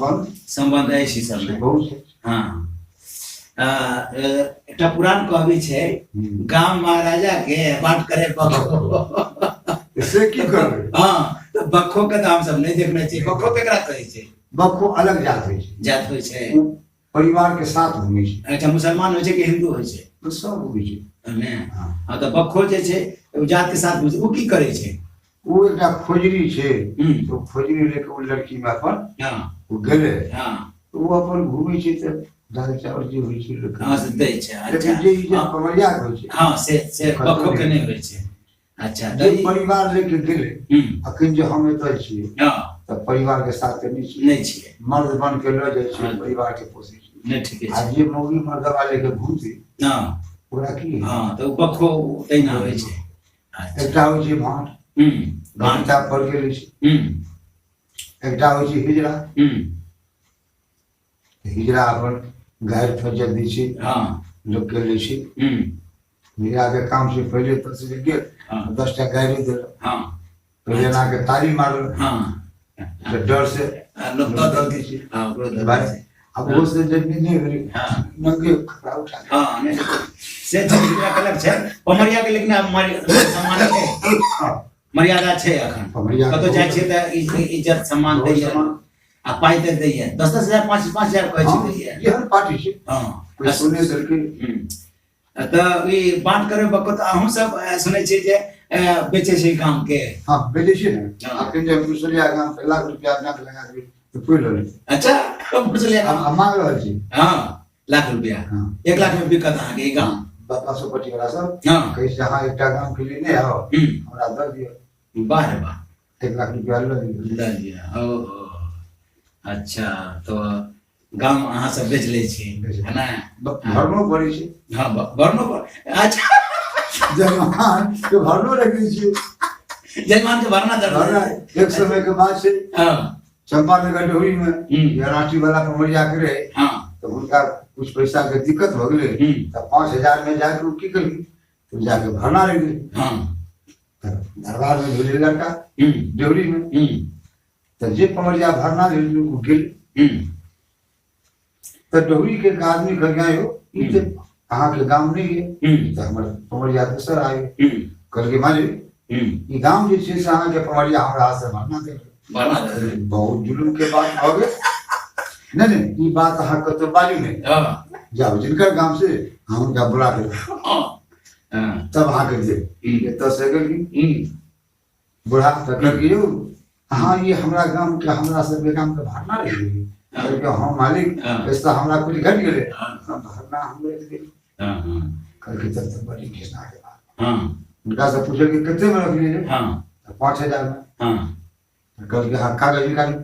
संबंध संबंध अछि ई सबमे। बहुत छै। हँ, एकटा पुरान कहबी छै, गाम महाराजा के बाट करे बखो। से की करबै? हँ, तऽ बखो के तऽ हमसब नहि देखने छियै। बखो केकरा कहै छै? बखो अलग जात होइ छै। जात होइ छै। ओ परिवार के साथ घूमै छै। अच्छा, मुसलमान होइ छै कि हिन्दू होइ छै? ओ सब होइ छै। ने? हँ। हँ, तऽ बखो जे छै ओ जात के साथ घूमै छै, ओ की करै छै? ओ एकटा खोजरी छै। ओ खोजरी लेके ओ लड़की में अपन ओ गेलै। ओ अपन घूमै छै तऽ दाल चावल जे होइ छै लोक हँ, से दै छै। अच्छा। लेकिन जे ई जे पमरिया के होइ छै, हँ, से कतौ बखो के नहि। नहि होइ छै। अच्छा, जे तऽ परिवार लेके गेलै, अखन जे हम एतऽ छियै तऽ परिवार के साथ तऽ नहि छियै। नहि छियै। मर्द बन के लऽ जाइ छियै, परिवार के पोसै छियै। नहि, ठीके आ छै। जे मौगी मर्दवा लेके घूमतै, ओकरा की हेतै? हँ, तऽ ओ बखो तहिना होइ छै। अच्छा। एकटा होइ छै भाँट, भाँटा पर गेलै छै। एकटा होइ छै हिजरा। हिजरा अपन गारि फज्जर दै छै, लोक के लै छै। हिजरा के काम छै, पहिले तऽ से गेल, 10 टा गारि देलक, पहिले एना के ताली मारलक, तऽ डर से लोक दऽ दऽ दै छै। हँ, ओकरो दऽ भाई दै छै। आब ओहो से जमीन नहि भेलै, नंगे कपड़ा उठा के। हँ, नहि, से छै, हिजरा के अलग छै, पमरिया के लेकिन आब सम्मान छै। मर्यादा छै अखन। पमरिया के कतौ जाइ छियै तऽ इज्जत सम्मान बहुत दैया सम्मान। आ पाइ तऽ दैया, 10-10 हजार, 5-5 हजार कहै छै दैया। जेहन पार्टी छै, कोइ सुने देलकै। तऽ ई बात करे बको तऽ अहूँ सब सुनै छियै जे बेचै छै गाम के। हँ, बेचै छियै ने। अखन जे मुसलिया गाम के लाख रुपया बैंक लगा देबै तऽ कोइ लऽ लेतै। अच्छा, मुसलिया गाम। हम मांग रहल छी। हँ, लाख रुपया? हँ। 1 लाख में बिकत अहाँके ई गाम? बासोपट्टी वाला सब कहै छै, अहाँ एकटा गाम के लिए नहि आउ, हमरा दऽ दिअ। वाह रे वाह! 1 लाख रुपया लऽ लिअ। लऽ लिअ। ओ अच्छा, तऽ गाम अहाँ सब बेच लै छी? बेच है ने? भरनो पड़ै छै। हँ, भरनो पर। अच्छा। जजमान के भरनो रखि दै छियै। जजमान के भरना भरना जरूरी। एक समय के बात छै, चंपानगर डोरी में या रांची वाला पमरिया के रहे, तऽ हुनका कुछ पैसा के दिक्कत भऽ गेलै, तऽ 5,000 में जाके ओ की केलकै, तऽ जाके भरना रहि गेलै। तऽ दरबार में भेलै लड़का डेहरी में, तऽ जे पमरिया भरना भेल ओ गेल, तऽ डोहरी के एक आदमी कहलकै, यौ, ई तऽ अहाँके गाम नहि ये, तऽ हमर पमरिया दोसर आय। कहलकै, मालिक, ई गाम जे छै से अहाँके पमरिया हमरा हाथ से भरना देलकै। भरना देलकै। बहुत जुलुम के बात भऽ गेल। नहि नहि, ई बात अहाँ कतौ बाजू नहि। जाउ, जिनकर गाम से अहाँ हुनका बुला के लाउ। तब अहाँके देब। एतऽ से गेलखिन बूढ़ा, तऽ कहलकै, यौ, अहाँ ई हमरा गाम के, हमरा सबके गाम के भरना रहि गेलै। कहलकै, हँ मालिक, एहिसँ हमरा कुछ घटि गेलै। हम भरना हम रखि देली। हाँ हाँ कहलकै, तब तऽ बड़ी घृणा के बात। हुनका से पुछलकै, कते मे रखलियै? तऽ 5,000 मे। तऽ कहलकै, हँ, कागज निकालू।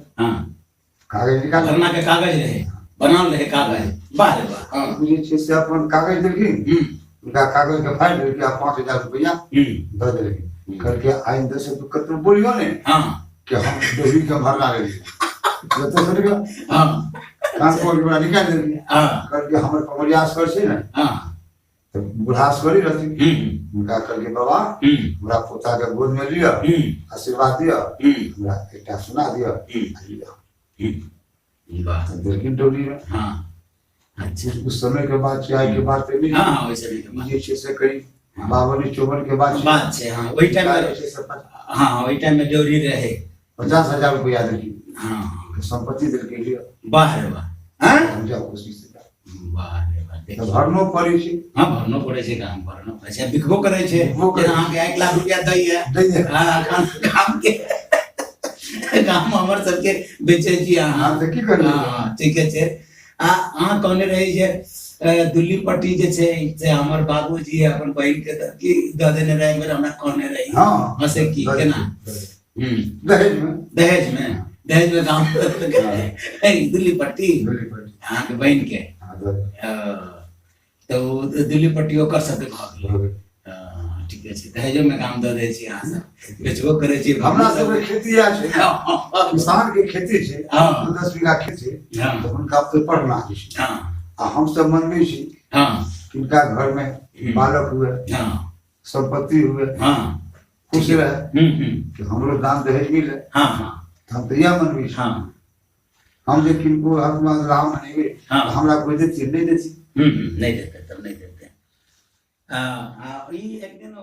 कागज निकालू। भरना के कागज रहे, बनाल रहे कागज। वाह रे वाह! हाँ। ओ जे छै से अपन कागज देलखिन। हुनका कागज के फाड़ि देलकै आ 5,000 रुपैआ दऽ देलखिन। कहलकै, आइंदा से तू कतौ बोलियो ने कि हम डोरी के भरना लेलियै। जतऽ से निकल कान पकड़ के ओकरा निकालि देलखिन। कहलकै, हमर पमरिया असगर छै ने, तऽ बूढ़ा असगरे रहथिन। हुनका कहलकै, बाबा, हमरा पोता के गोद में लिअ, आशीर्वाद दिअ, हमरा एकटा सुना दिअ आ लिअ। वाह! तऽ देलखिन डोली में। हाँ, अच्छा। उस समय के बात छै, आइ के बात तऽ नहि। हाँ हाँ ओहि समय के ई बात। जे छै से करीब 52 54 के बात छै। बात छै, हाँ, ओहि टाइम में। जे छै से हाँ, ओहि टाइम में डोरी रहे। 50,000 रुपया देलखिन। संपत्ति देलकै, लिअ। वाह रे वाह! हाँ? हम जाउ खुशी से जाउ। वाह रे वाह! तऽ देखियौ। भरनो पड़ै छै। हाँ, भरनो पड़ै छै गाम, भरनो पड़ै छै, बिकबो करै छै। बिकबो करै जेना अहाँके 1 लाख रुपया दैया। दैया। हाँ, गाम के, गाम हमर सबके बेचै छी अहाँ। हाँ, तऽ की करबै? हाँ, ठीके छै। आ अहाँ कहने रही जे दुल्ली पट्टी जे छै से हमर बाबूजी अपन बहिन के की दऽ देने रहे, एक बेर हमरा कहने रही। हाँ। हाँ, से की केना? दहेज में। दहेज में, दहेज में गाम दुल्ली पट्टी। दुल्ली पट्टी। अहाँके बहिन के। हाँ, दहेज। तऽ ओ दिल्ली पट्टी ओकर सबके भऽ गेलै। भऽ गेल। हँ, ठीके छै, दहेजोमे गाम दऽ दै छी अहाँ सब, बेचबो करै छी। हमरा सबके खेती इएह छै, किसान के खेती छै। 10 बीघा खेत छै। तऽ हुनका ओहि पर नाच छै। आ हमसब मनबै छी किनका घर में बालक हुए, संपत्ति हुए, खुश रहे हम्म हम्म कि हमरो दान दहेज मिले। हाँ हाँ तऽ हम तऽ इएह मनबै छी। हाँ। हम जे किनको हक में राम मनेबै, हाँ। हमरा कोइ देथिन? नहि देथिन। हम्म, हम्म, नहि देते तब, नहि देते। आ, आ, ई एक दिन